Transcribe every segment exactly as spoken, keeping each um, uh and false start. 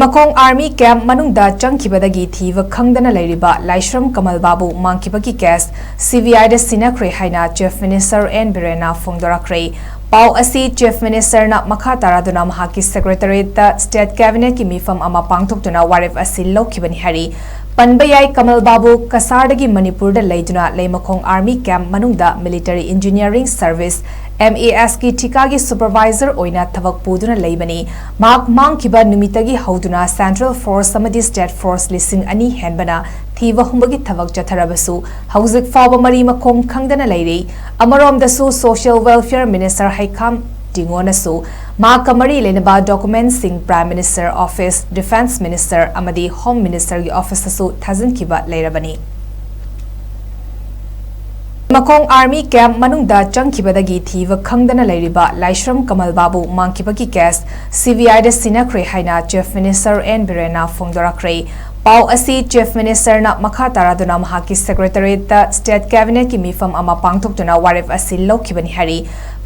ꯃꯈꯣꯡ Army camp ꯃꯅꯨꯡꯗ ꯆꯪꯈꯤꯕꯗꯒꯤ ꯊꯤꯕ ꯈꯪꯗꯅ ꯂꯩꯔꯤꯕ ꯂꯥꯏꯁ꯭ꯔꯝ ꯀꯃꯜ ꯕꯥꯕꯨ ꯃꯥꯡꯈꯤꯕꯒꯤ case CBI ꯗ ꯁꯤꯟꯅꯈ꯭ꯔꯦ ꯍꯥꯏꯅ Chief Minister N ꯕꯤꯔꯦꯟꯅ ꯐꯣꯡꯗꯣꯔꯛꯈ꯭ꯔꯦ꯫ ꯄꯥꯎ ꯑꯁꯤ Chief Minister ꯅ ꯃꯈꯥ ꯇꯥꯔꯗꯨꯅ ꯃꯍꯥꯛꯀꯤ Secretariat ꯇ State Cabinet ꯀꯤ ꯃꯤꯐꯝ ꯑꯃ ꯄꯥꯡꯊꯣꯛꯇꯨꯅ ꯋꯥꯔꯦꯞ ꯑꯁꯤ ꯂꯧꯈꯤꯕꯅꯤ ꯍꯥꯏꯔꯤ꯫ ꯄꯟꯕ ꯌꯥꯏ, ꯀꯃꯜ ꯕꯥꯕꯨ ꯀꯁꯥꯔꯗꯒꯤ ꯃꯅꯤꯄꯨꯔꯗ ꯂꯩꯗꯨꯅ ꯂꯩꯃꯈꯣꯡ Army camp ꯃꯅꯨꯡꯗ Military Engineering Service, MAS ꯀꯤ ꯊꯤꯀꯥꯒꯤ supervisor ꯑꯣꯏꯅ ꯊꯕꯛ ꯄꯨꯗꯨꯅ ꯂꯩꯕꯅꯤ꯫ ꯃꯍꯥꯛ ꯃꯥꯡꯈꯤꯕ ꯅꯨꯃꯤꯠꯇꯒꯤ ꯍꯧꯗꯨꯅ Central Force ꯑꯃꯗꯤ State Force ꯂꯤꯁꯤꯡ ꯑꯅꯤ ꯍꯦꯟꯕꯅ ꯊꯤꯕ ꯍꯨꯝꯕꯒꯤ ꯊꯕꯛ ꯆꯠꯊꯔꯕꯁꯨ, ꯍꯧꯖꯤꯛ ꯐꯥꯎꯕ ꯃꯔꯤ ꯃꯈꯣꯡ ꯈꯪꯗꯅ ꯂꯩꯔꯤ꯫ ꯑꯃꯔꯣꯝꯗꯁꯨ, Social Welfare Minister ꯍꯩꯈꯥꯝ ꯇꯤꯉꯣꯅꯁꯨ ꯃꯍꯥꯛꯀ ꯃꯔꯤ ꯂꯩꯅꯕ document ꯁꯤꯡ Prime Minister Office, Defence Minister ꯑꯃꯗꯤ Home Minister ꯒꯤ office ꯇꯁꯨ ꯊꯥꯖꯤꯟꯈꯤꯕ ꯂꯩꯔꯕꯅꯤ꯫ ꯃꯈꯣꯡ Army camp ꯃꯅꯨꯡꯗ ꯆꯪꯈꯤꯕꯗꯒꯤ ꯊꯤꯕ ꯈꯪꯗꯅ ꯂꯩꯔꯤꯕ ꯂꯥꯏꯁ꯭ꯔꯝ ꯀꯃꯜ ꯕꯥꯕꯨ ꯃꯥꯡꯈꯤꯕꯒꯤ case CBI ꯗ ꯁꯤꯟꯅꯈ꯭ꯔꯦ ꯍꯥꯏꯅ Chief Minister N ꯕꯤꯔꯦꯟꯅ ꯐꯣꯡꯗꯣꯔꯛꯈ꯭ꯔꯦ꯫ ꯄꯥꯎ ꯑꯁꯤ Chief Minister ꯅ ꯃꯈꯥ ꯇꯥꯔꯗꯨꯅ ꯃꯍꯥꯛꯀꯤ Secretariat ꯇ State Cabinet ꯀꯤ ꯃꯤꯐꯝ ꯑꯃ ꯄꯥꯡꯊꯣꯛꯇꯨꯅ ꯋꯥꯔꯦꯞ ꯑꯁꯤ ꯂꯧꯈꯤꯕꯅꯤ ꯍꯥꯏꯔꯤ꯫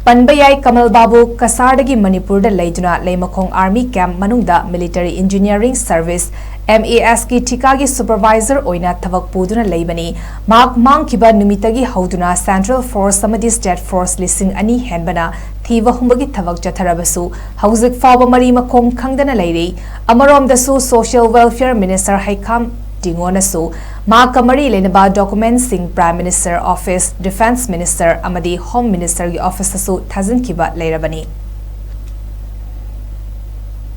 ꯄꯟꯕ ꯌꯥꯏ, ꯀꯃꯜ ꯕꯥꯕꯨ ꯀꯁꯥꯔꯗꯒꯤ ꯃꯅꯤꯄꯨꯔꯗ ꯂꯩꯗꯨꯅ ꯂꯩꯃꯈꯣꯡ Army camp ꯃꯅꯨꯡꯗ Military Engineering Service, MAS ꯀꯤ ꯊꯤꯀꯥꯒꯤ supervisor ꯑꯣꯏꯅ ꯊꯕꯛ ꯄꯨꯗꯨꯅ ꯂꯩꯕꯅꯤ꯫ ꯃꯍꯥꯛ ꯃꯥꯡꯈꯤꯕ ꯅꯨꯃꯤꯠꯇꯒꯤ ꯍꯧꯗꯨꯅ Central Force ꯑꯃꯗꯤ State Force ꯂꯤꯁꯤꯡ ꯑꯅꯤ ꯍꯦꯟꯕꯅ ꯊꯤꯕ ꯍꯨꯝꯕꯒꯤ ꯊꯕꯛ ꯆꯠꯊꯔꯕꯁꯨ, ꯍꯧꯖꯤꯛ ꯐꯥꯎꯕ ꯃꯔꯤ ꯃꯈꯣꯡ ꯈꯪꯗꯅ ꯂꯩꯔꯤ꯫ ꯑꯃꯔꯣꯝꯗꯁꯨ, Social Welfare Minister ꯍꯩꯈꯥꯝ ꯇꯤꯉꯣꯅꯁꯨ ꯃꯍꯥꯛꯀ ꯃꯔꯤ ꯂꯩꯅꯕ document ꯁꯤꯡ Prime Minister Office, Defence Minister ꯑꯃꯗꯤ Home Minister ꯒꯤ office ꯇꯁꯨ ꯊꯥꯖꯤꯟꯈꯤꯕ ꯂꯩꯔꯕꯅꯤ꯫